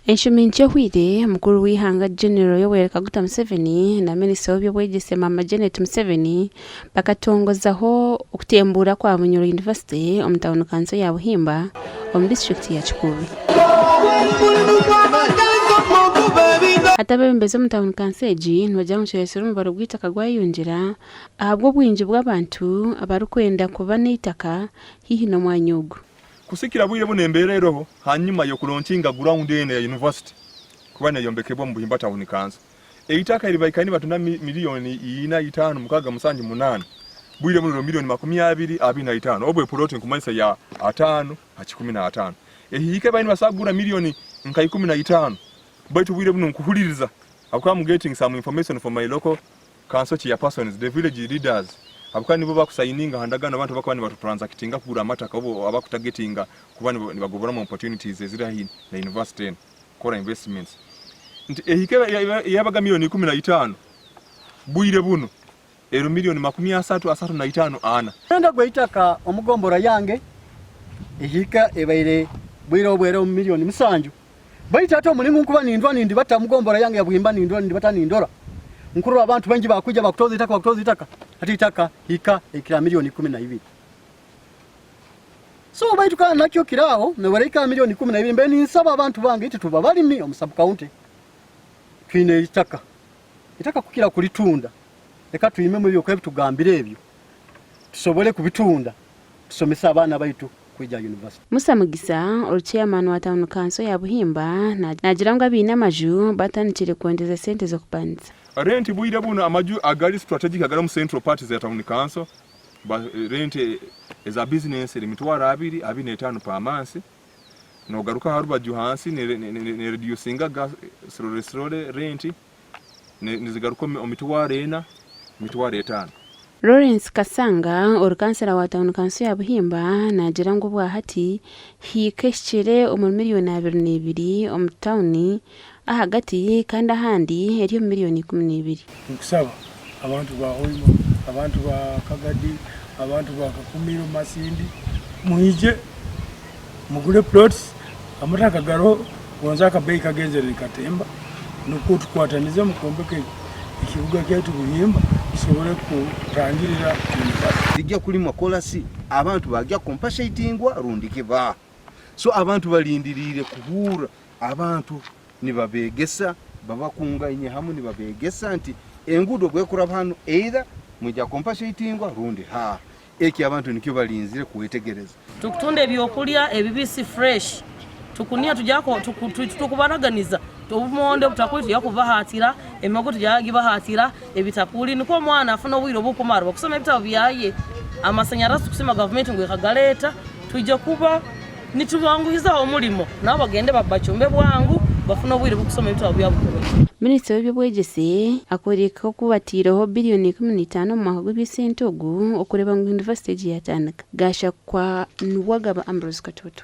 Enshumi nkye ehweire, mukuru w'eihanga General Yoweri Kaguta Museveni na minisita w'eby'obwegyese Maama Janet Museveni bakatongozaho okutembuura kwa Bunyoro University omu tauni kanso ya Buhimba omu disiturikiti ya Kikuube. Hati abeebembezi omu tauni kanso egi nibagira ngu kireetsire omubaro gw'eitaka gwayeyongyera ahabw'obwingi bw'abantu abarikwenda kuba n'eitaka haihi n'omwanya ogu. Kusikira bwire bunu embeera eroho hanyuma y'okulonkinga ground enu eya university kuba neyombekebwa omu Buhimba Town Council. Eitaka eri baikaire nibatunda miliyoni ina, itaano, mukaaga, musanju, munaana bwire bunu riro miliyoni 25 obwo epuloti nkumanyisa ya ataano ha kikumi n'ataano. Ehiika ebaire nibasobola kugura miliyoni nka 15 baitu bwire bunu nkuhuliriza habwokuba am getting some information from my local Kanso chairpersons, the village leaders habwokuba nibo bakusayininga aha ndagaano abantu abakuba nibatutransakitinga kugura amataka obu abakutagetinga kuba nibagoboramu opportunities eziri haihi na university enu kukora investments nti ehika eyabaga milioni 15 bwire bunu eri milioni 30, 35, ana. Omuhendo gw'eitaka omu gombora yange ehika ebaire bwire obu eri omu milioni musanju. Baitu hati omulingo nkuba nindwa nindibata omu gombora yange ya Bwimba nindwa nindibata nindora nkurora abantu baingi bakwija bakutoza itaka bakutoza itaka hati itaka hika ekira milioni 12. So baitu kandi nakyo kiraho nobaraika milioni 12 mbe ninsaba abantu bange iti tuba balimi omu sub county twine itaka itaka kukira kulitunda leka twimemu ebyo ebitugambire ebyo tusobole kubitunda tusomese abaana baitu kwija university. Musa Mugisa, ori chairman wa tauni kanso ya Buhimba naagira ngu abaine amaju batandikire kwongyeza sente z'okupangisa. Rent bwire bunu amaju agari strategic agari omu central parts za tauni kanso rent eza business eri 20,000, 25 per month nogaruka aharubaju hansi ne reducinga ga slowly slowly rent nizigaruka omu 40,000, 50,000. Lawrence Kasanga, ori kansara wa tauni kanso ya Buhimba naagira ngu obwahati hiika ehikire omuri miriyoni 22 omu tauni ahagati kandi ahandi eri omu miriyoni 12. Nkusaba abantu ba Hoima, abantu ba Kagadi, abantu ba Kakumiro, Masindi mwije mugure plots amataka garoho gonza akabeeyi kagenzere nikatemba nukwo tukwatanize omu kwombeka ekibuga kyaitu Buhimba kisobole kutangirira university. Zijja kulimwa kolasi, abantu bagya kompashatingwa rundi kiba. So abantu balindiriire kuhurra abantu nibabegesa, babakungaine hamu nibabegesa nti enguudo obwekuraba hanu either mwija kompashatingwa rundi haa. Eki abantu nikyo balinzire kwetegereza. Tukutunda ebyokulya ebibisi fresh tukuniha tukubaraganiza obumonde obutakuli tuja kubahatira emihogo tuja gibahatira ebitakuli nikwo omwana afune obwire obukumara okusoma ebitabo byaye. Amasanyarazi tukusima gavumenti ngu ekagaleta twija kuba nitubanguhizaho omurimo nabo bagende bacumbe bwangu bafune obwire bw'okusoma ebitabo byabo kurungi. Minisita w'eby'obwegyese akooreka oku bataireho biriyoni 15 omu mwaka gw'eby'esente ogu okureeba ngu yunivasite egi yaatandika. Gashakwa Nuwagaba Ambrose Katoto.